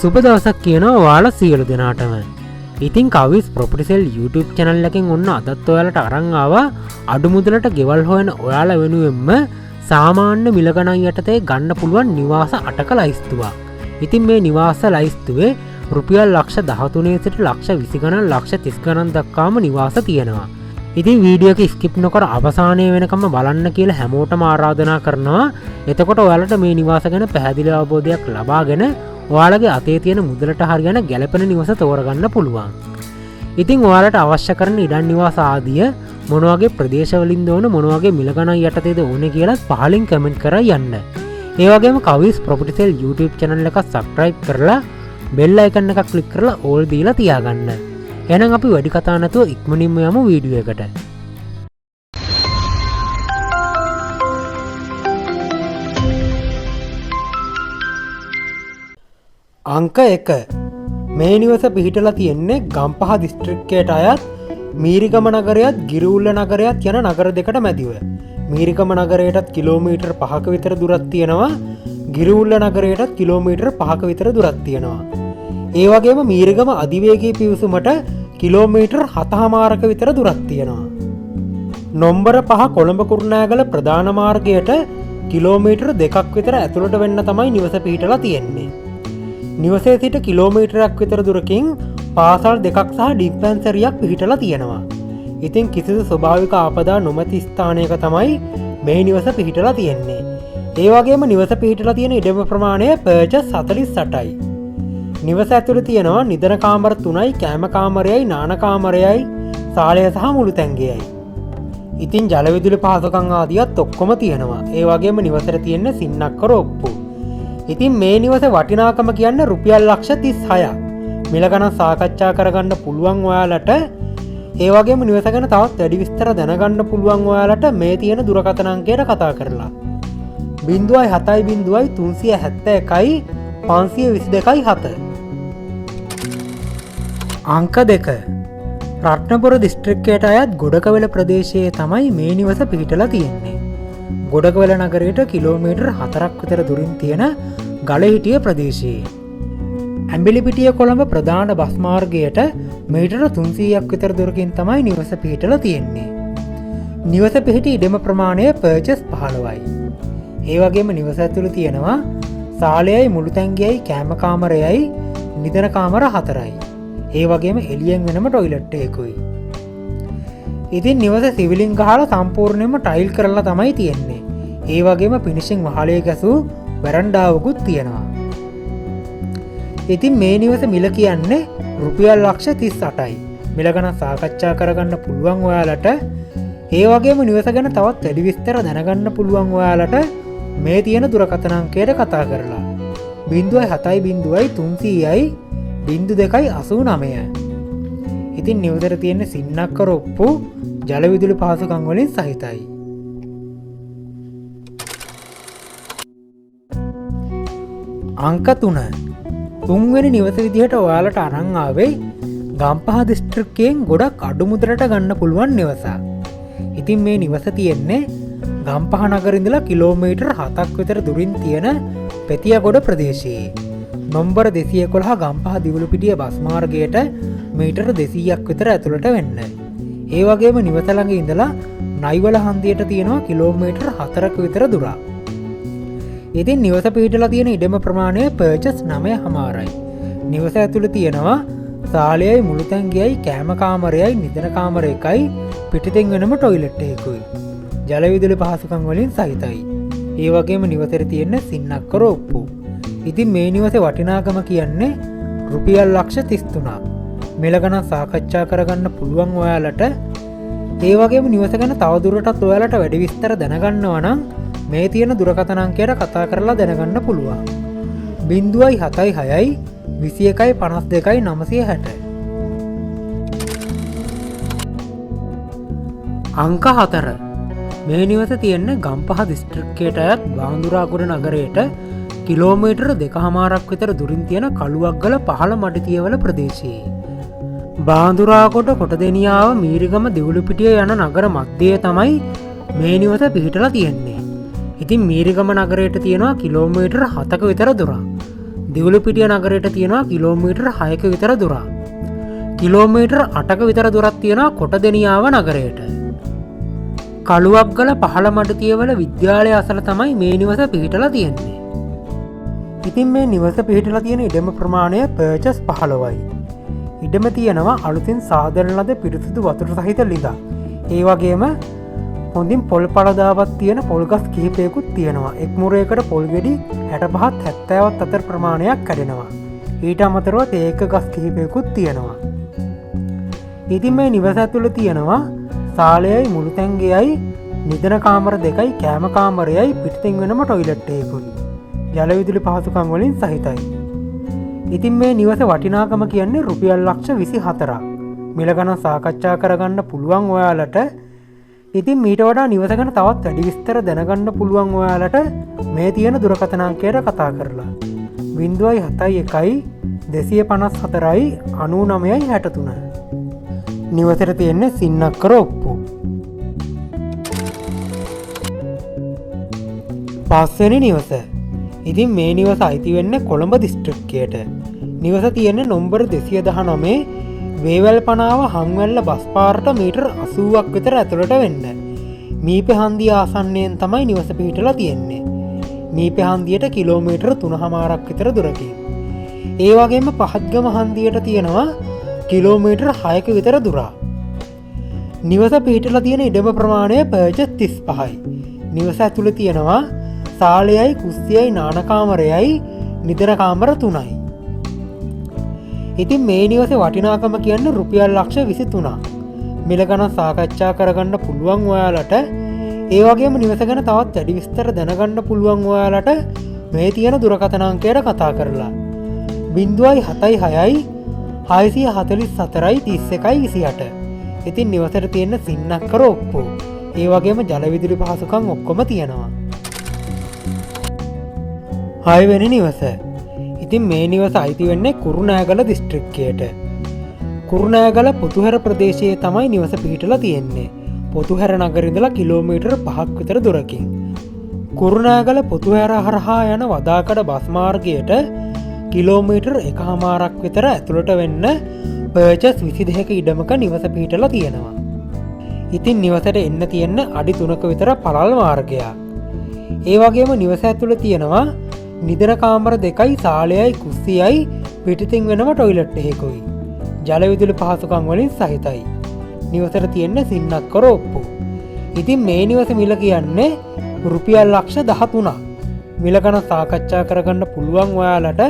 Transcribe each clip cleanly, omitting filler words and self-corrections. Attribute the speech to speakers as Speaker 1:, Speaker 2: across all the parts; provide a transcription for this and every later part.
Speaker 1: සුබ දවසක් කියනවා ඔයාලා සියලු දෙනාටම. ඉතින් කවිස් ප්‍රොපර්ටි සෙල් YouTube channel එකෙන් ඔන්න අදත් ඔයාලට අරන් ආවා අඩු මුදලට ගෙවල් හොයන ඔයාලා වෙනුවෙන්ම සාමාන්‍ය මිල ගණන් යටතේ ගන්න පුළුවන් නිවාස 8ක ලයිස්තුවක්. ඉතින් මේ නිවාස ලයිස්තුවේ රුපියල් ලක්ෂ 13 සිට ලක්ෂ 20 ගණන් ලක්ෂ 30 ගණන් දක්වාම නිවාස තියෙනවා. ඉතින් වීඩියෝ එක ස්කිප් නොකර අවසානයේ වෙනකම්ම බලන්න කියලා හැමෝටම ආරාධනා කරනවා. එතකොට ඔයාලට මේ නිවාස ගැන පැහැදිලි අවබෝධයක් ලබාගෙන ඔයාලගේ අතේ තියෙන මුදලට හරියන ගැලපෙන නිවස තෝරගන්න පුළුවන්. ඉතින් ඔයාලට අවශ්‍ය කරන ඉඩම් නිවාස ආදිය මොන වගේ ප්‍රදේශවලින්ද ඕන, මොන වගේ මිල ගණන් යටතේද ඕනේ කියලා පහලින් කමෙන්ට් කරලා යන්න. ඒ වගේම කවිස් ප්‍රොපර්ටි සෙල් YouTube channel එක subscribe කරලා බෙල් අයිකන් එක ක්ලික් කරලා ඕල් දීලා තියාගන්න. එහෙනම් අපි වැඩි කතා නැතුව ඉක්මනින්ම යමු වීඩියෝ එකට. අංක 1. මේ නිවස පිහිටලා තියෙන්නේ ගම්පහ දිස්ත්‍රික්කයට අයත් මීරිගම නගරයත් ගිරිඋල්ල නගරයත් යන නගර දෙකට මැදිව. මීරිගම නගරයටත් කිලෝමීටර් 5ක විතර දුරක් තියෙනවා. ගිරිඋල්ල නගරයටත් කිලෝමීටර් 5ක විතර දුරක් තියෙනවා. ඒ වගේම මීරිගම අධිවේගී පිවිසුමට කිලෝමීටර් 7.5ක විතර දුරක් තියෙනවා. නොම්බර 5 කොළඹ කුරුණෑගල ප්‍රධාන මාර්ගයට කිලෝමීටර් 2ක් විතර ඇතුළට වෙන්න තමයි නිවස පිහිටලා තියෙන්නේ. නිවසේ සිට කිලෝමීටරයක් විතර දුරකින් පාසල් දෙකක් සහ ඩිස්පැන්සරියක් පිහිටලා තියෙනවා. ඉතින් කිසිදු ස්වභාවික ආපදා නොමැති ස්ථානයක තමයි මේ නිවස පිහිටලා තියෙන්නේ. ඒ වගේම නිවස පිහිටලා තියෙන ඉඩම ප්‍රමාණය පර්චස් 48යි. නිවස ඇතුළේ තියෙනවා නිදන කාමර 3යි, කෑම කාමරයයි, නාන කාමරයයි, සාලය සහ මුළුතැන්ගෙයයි. ඉතින් ජල විදුලි පහසුකම් ආදියත් ඔක්කොම තියෙනවා. ඒ වගේම නිවසට තියෙන සින්නක්කර ඔප්පු. ඉතින් මේ නිවස වටිනාකම කියන්නේ රුපියල් ලක්ෂ 36ක්. මිල ගණන් සාකච්ඡා කරගන්න පුළුවන් ඔයාලට. ඒ වගේම නිවස ගැන තවත් වැඩි විස්තර දැනගන්න පුළුවන් ඔයාලට මේ තියෙන දුරකථන අංකයට කතා කරලා. 0.70 371 522 7. අංක 2. රත්නපුර දිස්ත්‍රික්කයට අයත් ගොඩකවල ප්‍රදේශයේ තමයි මේ නිවස පිහිටලා තියෙන්නේ. ගොඩකවල නගරයට කිලෝමීටර් 4ක් විතර දුරින් තියෙන ගලහිටිය ප්‍රදේශයේ. ඇඹිලිපිටිය කොළඹ ප්‍රධාන බස් මාර්ගයට මීටර 300ක් විතර දුරකින් තමයි නිවස පිහිටලා තියෙන්නේ. නිවස පිහිටි ඉඩම ප්‍රමාණය පර්චස් 15යි. ඒ වගේම නිවස ඇතුළේ තියෙනවා සාලයයි මුළුතැන්ගෙයයි කෑම කාමරයයි නිදන කාමර 4යි. ඒ වගේම එළියෙන් වෙනම ටොයිලට් එකකුයි. ඉතින් නිවස සිවිලින් ගහලා සම්පූර්ණයෙන්ම ටයිල් කරලා තමයි තියෙන්නේ. ඒ වගේම ෆිනිෂින් වහලේ ගැසූ වැරන්ඩාවකුත් තියෙනවා. ඉතින් මේ නිවස මිල කියන්නේ රුපියල් ලක්ෂ 38යි. මිල ගණන් සාකච්ඡා කරගන්න පුළුවන් ඔයාලට. ඒ වගේම නිවස ගැන තවත් වැඩි විස්තර දැනගන්න පුළුවන් ඔයාලට මේ තියෙන දුරකථන අංකයට කතා කරලා. 0.70 300යි 02 89. ඉතින් නිවසට තියෙන සින්නක්කර ඔප්පු ජල විදුලි පහසුකම් වලින් සහිතයි. අංක 3. තුන්වෙනි නිවස විදිහට ඔයාලට අරන් ආවේ ගම්පහ දිස්ත්‍රික්කයෙන් ගොඩක් අඩු මුදලට ගන්න පුළුවන් නිවසක්. ඉතින් මේ නිවස තියෙන්නේ ගම්පහ නගර ඉඳලා කිලෝමීටර් 7ක් විතර දුරින් තියෙන පෙතියගොඩ ප්‍රදේශයේ. නොම්බර 211 ගම්පහ දිවුළුපිටිය බස් මාර්ගයට මීටර 200ක් විතර ඇතුළට වෙන්න. ඒ වගේම නිවස ළඟ ඉඳලා නයිවල හන්දියට තියෙනවා කිලෝමීටර් 4ක විතර දුරක්. ඉතින් නිවස පිහිටලා තියෙන ඉඩම ප්‍රමාණය පර්චස් 9.5යි. නිවස ඇතුළේ තියෙනවා සාලයයි මුළුතැන්ගෙයයි කෑම කාමරයයි නිදන කාමර එකයි පිටතෙන් වෙනම ටොයිලට් එකකුයි. ජල විදුලි පහසුකම් වලින් සහිතයි. ඒ වගේම නිවසට තියෙන සින්නක්කර ඔප්පු. ඉතින් මේ නිවසේ වටිනාකම කියන්නේ රුපියල් ලක්ෂ 33ක්. මිල ගණන් සාකච්ඡා කරගන්න පුළුවන් ඔයාලට. ඒ වගේම නිවස ගැන තවදුරටත් ඔයාලට වැඩි විස්තර දැනගන්නවා නම් මේ තියෙන දුරකථන අංකයට කතා කරලා දැනගන්න පුළුවන්. 0.76 21 52 960. අංක 4. මේ නිවස තියෙන්නේ ගම්පහ දිස්ත්‍රික්කයට අයත් බාඳුරාගොඩ නගරයට කිලෝමීටර් 2.5ක් විතර දුරින් තියෙන කළුවක්ගල පහළ මඩතියවල ප්‍රදේශයේ. බාඳුරාගොඩ කොටදෙනියාව මීරිගම දිවුළුපිටිය යන නගර මැදයේ තමයි මේ නිවස පිහිටලා තියෙන්නේ. ඉතින් මීරිගම නගරයට තියෙනවා කිලෝමීටර් 7ක විතර දුරක්. දිවුලුපිටිය නගරයට තියෙනවා කිලෝමීටර් 6ක විතර දුරක්. කිලෝමීටර් 8ක විතර දුරක් තියෙනවා කොටදෙනියාව නගරයට. කළුවක්ගල පහළ මඩතියවල විද්‍යාලය අසල තමයි මේ නිවස පිහිටලා තියෙන්නේ. ඉතින් මේ නිවස පිහිටලා තියෙන ඉඩම ප්‍රමාණය පර්චස් 15යි. ඉඩම තියෙනවා අලුතින් සාදන ලද පිරිසිදු වතුර සහිත ලිඳක්. ඒ වගේම හොඳින් පොල් පළදාවක් තියෙන පොල් ගස් කිහිපයකුත් තියෙනවා. එක් මුරයකට පොල් ගෙඩි 65ත් 70ත් අතර ප්‍රමාණයක් කැඩෙනවා. ඊට අමතරව තේක ගස් කිහිපයකුත් තියෙනවා. ඉතින් මේ නිවස ඇතුළේ තියෙනවා සාලයයි මුළුතැන්ගෙයයි නිදන කාමර දෙකයි කෑම කාමරයයි පිටතින් වෙනම ටොයිලට් එකකුයි. ජල විදුලි පහසුකම් වලින් සහිතයි. ඉතින් මේ නිවස වටිනාකම කියන්නේ රුපියල් ලක්ෂ 24ක්. මිල ගණන් සාකච්ඡා කරගන්න පුළුවන් ඔයාලට. ඉතින් මීට වඩා නිවස ගැන තවත් වැඩි විස්තර දැනගන්න පුළුවන් ඔයාලට මේ තියෙන දුරකථන අංකයට කතා කරලා. 0.71 254 99 63. නිවසට තියෙන්නේ සින්නක්කර ඔප්පු. පස්වෙනි නිවස. ඉතින් මේ නිවස අයිති වෙන්නේ කොළඹ දිස්ත්‍රික්කයට. නිවස තියෙන්නේ නොම්බර 219 වේවැල් පනාව හංවැල්ල බස් පාරට මීටර් 80ක් විතර ඇතුළට වෙන්න. මීපෙ හන්දිය ආසන්නයෙන් තමයි නිවස පිහිටලා තියෙන්නේ. මීපෙ හන්දියට කිලෝමීටර් 3.5ක් විතර දුරකින්. ඒ වගේම පහත්ගම හන්දියට තියෙනවා කිලෝමීටර් 6ක විතර දුරක්. නිවස පිහිටලා තියෙන ඉඩම ප්‍රමාණය පර්චස් 35යි. නිවස ඇතුළේ තියෙනවා සාලයයි කුස්සියයි නාන කාමරයයි නිදන කාමර 3යි. ඉතින් මේ නිවසේ වටිනාකම කියන්නේ රුපියල් ලක්ෂ 23ක්. මිල ගණන් සාකච්ඡා කරගන්න පුළුවන් ඔයාලට. ඒ වගේම නිවස ගැන තවත් වැඩි විස්තර දැනගන්න පුළුවන් ඔයාලට මේ තියෙන දුරකථන අංකයට කතා කරලා. 0.76 644 31 28. ඉතින් නිවසට තියෙන සින්නක්කර ඔප්පු. ඒ වගේම ජල විදුලි පහසුකම් ඔක්කොම තියෙනවා. හයවෙනි නිවස. ඉතින් මේ නිවස අයිති වෙන්නේ කුරුණෑගල දිස්ත්‍රික්කයට. කුරුණෑගල පොතුහැර ප්‍රදේශයේ තමයි නිවස පිහිටලා තියෙන්නේ. පොතුහැර නගර ඉඳලා කිලෝමීටර් 5ක් විතර දුරකින්. කුරුණෑගල පොතුහැර හරහා යන වදාකඩ බස් මාර්ගයට කිලෝමීටර් 1.5ක් විතර ඇතුළට වෙන්න පර්චස් 22ක ඉඩමක නිවස පිහිටලා තියෙනවා. ඉතින් නිවසට එන්න තියෙන අඩි 3ක විතර පළල් මාර්ගයක්. ඒ වගේම නිවස ඇතුළේ තියෙනවා නිදන කාමර දෙකයි සාලයයි කුස්සියයි පිටිතින් වෙනම ටොයිලට් එකකුයි. ජල විදුලි පහසුකම් වලින් සහිතයි. නිවසට තියෙන සින්නක්කර ඔප්පු. ඉතින් මේ නිවස මිල කියන්නේ රුපියල් ලක්ෂ 13ක්. මිල ගණන් සාකච්ඡා කරගන්න පුළුවන් ඔයාලට.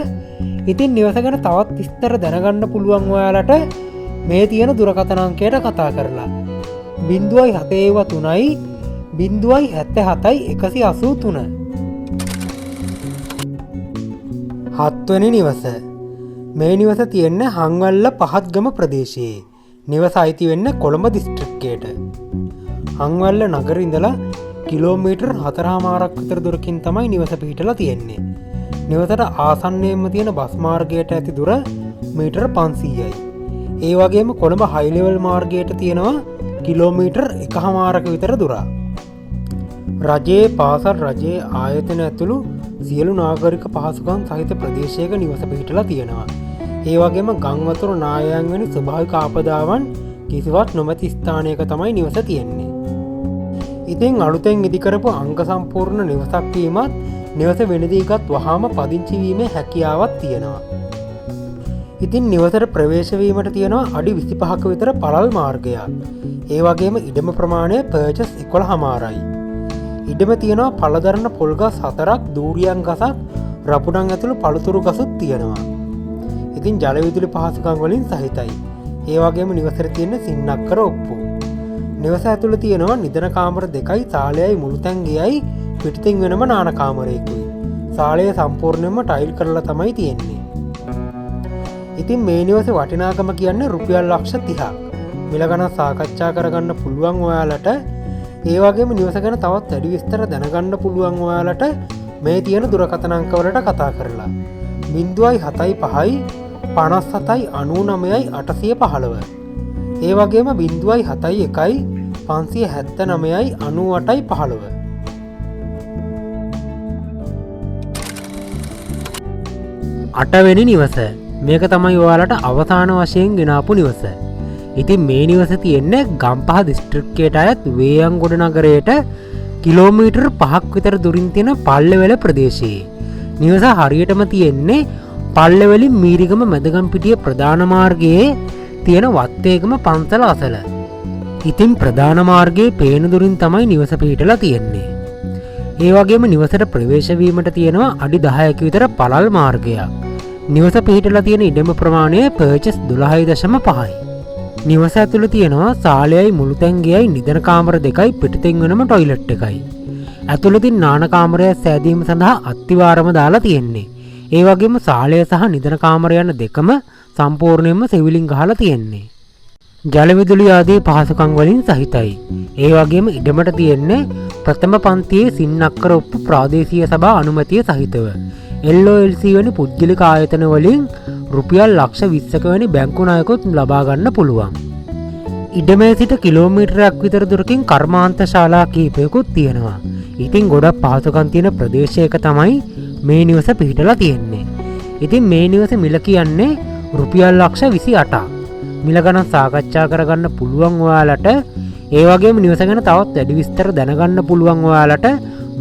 Speaker 1: ඉතින් නිවස ගැන තවත් විස්තර දැනගන්න පුළුවන් ඔයාලට මේ තියෙන දුරකථන අංකයට කතා කරලා. 0.73 0.77 183. හත්වෙනි නිවස. මේ නිවස තියෙන්නේ හංවැල්ල පහත්ගම ප්‍රදේශයේ. නිවස අයිති වෙන්නේ කොළඹ දිස්ත්‍රික්කයට. හංවැල්ල නගර ඉඳලා කිලෝමීටර් 4.5ක් විතර දුරකින් තමයි නිවස පිහිටලා තියෙන්නේ. නිවසට ආසන්නයෙන්ම තියෙන බස් මාර්ගයට ඇති දුර මීටර් 500යි. ඒ වගේම කොළඹ හයි ලෙවල් මාර්ගයට තියෙනවා කිලෝමීටර් 1.5ක විතර දුරක්. රජයේ පාසල් රජයේ ආයතන ඇතුළු සියලු නාගරික පහසුකම් සහිත ප්‍රදේශයක නිවස පිහිටලා තියෙනවා. ඒ වගේම ගම් වතුර නායයන් වැනි ස්වභාවික ආපදාවන් කිසිවක් නොමැති ස්ථානයක තමයි නිවස තියෙන්නේ. ඉතින් අලුතෙන් ඉදිකරපු අංග සම්පූර්ණ නිවසක් වීමත් නිවස වෙනදීගත් වහාම පදිංචි වීමේ හැකියාවක් තියෙනවා. ඉතින් නිවසට ප්‍රවේශ වීමට තියෙනවා අඩි 25ක විතර පළල් මාර්ගයක්. ඒ වගේම ඉඩම ප්‍රමාණය පර්චස් 11.5යි. ඉඩම තියෙනවා පළදරන පොල් ගස් 4ක්, දූරියන් ගසක්, රපුඩන් ඇතුළු පළතුරු ගසුත් තියෙනවා. ඉතින් ජල විදුලි පහසුකම් වලින් සහිතයි. ඒ වගේම නිවසට තියෙන සින්නක්කර ඔප්පු. නිවස ඇතුළේ තියෙනවා නිදන කාමර දෙකයි, සාලයයි මුළුතැන් ගෙයයි පිටින් වෙනම නාන කාමරයකුයි. සාලය සම්පූර්ණයෙන්ම ටයිල් කරලා තමයි තියෙන්නේ. ඉතින් මේ නිවසේ වටිනාකම කියන්නේ රුපියල් ලක්ෂ 30ක්. මිල ගණන් සාකච්ඡා කරගන්න පුළුවන් ඔයාලට. ඒ වගේම නිවස ගැන තවත් වැඩි විස්තර දැනගන්න පුළුවන් ඔයාලට මේ තියෙන දුරකථන අංකවලට කතා කරලා. 0.75 57 99 815. ඒ වගේම 0.71 579 98 15. අටවෙනි නිවස. මේක තමයි ඔයාලට අවසාන වශයෙන් ගෙනාපු නිවස. ඉතින් මේ නිවස තියෙන්නේ ගම්පහ දිස්ත්‍රික්කයට අයත් වේයන්ගොඩ නගරයට කිලෝමීටර් 5ක් විතර දුරින් තියෙන පල්ලෙවැල ප්‍රදේශයේ. නිවස හරියටම තියෙන්නේ පල්ලෙවැලින් මීරිගම මැදගම්පිටිය ප්‍රධාන මාර්ගයේ තියෙන වත්තේගම පන්සල අසල. ඉතින් ප්‍රධාන මාර්ගයේ පේන දුරින් තමයි නිවස පිහිටලා තියෙන්නේ. ඒ වගේම නිවසට ප්‍රවේශ වීමට තියෙනවා අඩි 10ක විතර පළල් මාර්ගයක්. නිවස පිහිටලා තියෙන ඉඩම ප්‍රමාණය පර්චස් 12.5යි. නිවස ඇතුළේ තියෙනවා සාලයයි මුළුතැන්ගෙයයි නිදන කාමර දෙකයි පිටතෙන් වෙනම ටොයිලට් එකයි. ඇතුළතින් නාන කාමරය සෑදීම සඳහා අත්තිවාරම දාලා තියෙන්නේ. ඒ වගේම සාලය සහ නිදන කාමර යන දෙකම සම්පූර්ණයෙන්ම සෙවිලින් ගහලා තියෙන්නේ. ජල විදුලි ආදී පහසුකම් වලින් සහිතයි. ඒ වගේම ඉඩමට තියෙන්නේ ප්‍රථම පන්තියේ සින්නක්කර ඔප්පු ප්‍රාදේශීය සභා අනුමැතිය සහිතව LOLC වැනි පුද්ගලික ආයතන වලින් රුපියල් ලක්ෂ 20ක වැනි බැංකු ණයකුත් ලබා ගන්න පුළුවන්. ඉඩමේ සිට කිලෝමීටරයක් විතර දුරකින් කර්මාන්ත ශාලා කිහිපයකුත් තියෙනවා. ඉතින් ගොඩක් පහසුකම් තියෙන ප්‍රදේශයක තමයි මේ නිවස පිහිටලා තියෙන්නේ. ඉතින් මේ නිවස මිල කියන්නේ රුපියල් ලක්ෂ 28ක්. මිල ගණන් සාකච්ඡා කරගන්න පුළුවන් ඔයාලට. ඒ වගේම නිවස ගැන තවත් වැඩි විස්තර දැනගන්න පුළුවන් ඔයාලට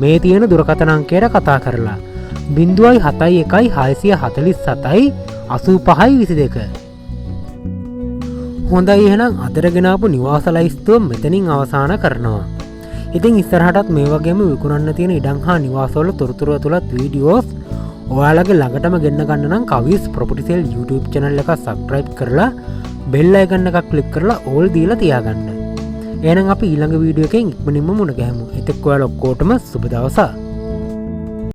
Speaker 1: මේ තියෙන දුරකථන අංකයට කතා කරලා. 071 647 85 22. හොඳයි, එහෙනම් අදට ගෙනාපු නිවාස ලයිස්තුව මෙතනින් අවසන් කරනවා. ඉතින් ඉස්සරහටත් මේ වගේම විකුණන්න තියෙන ඉඩම් හා නිවාසවල තොරතුරු ඇතුළත් වීඩියෝස් ඔයාලගේ ළඟටම ගෙන්න ගන්න නම් කවිස් ප්‍රොපර්ටි සේල් YouTube channel එක subscribe කරලා බෙල් අයිකන් එකක් ක්ලික් කරලා ඕල් දීලා තියාගන්න. එහෙනම් අපි ඊළඟ වීඩියෝ එකෙන් ඉක්මනින්ම මුණ ගැහමු. එතෙක් ඔයාලා ඔක්කොටම සුබ දවසක්.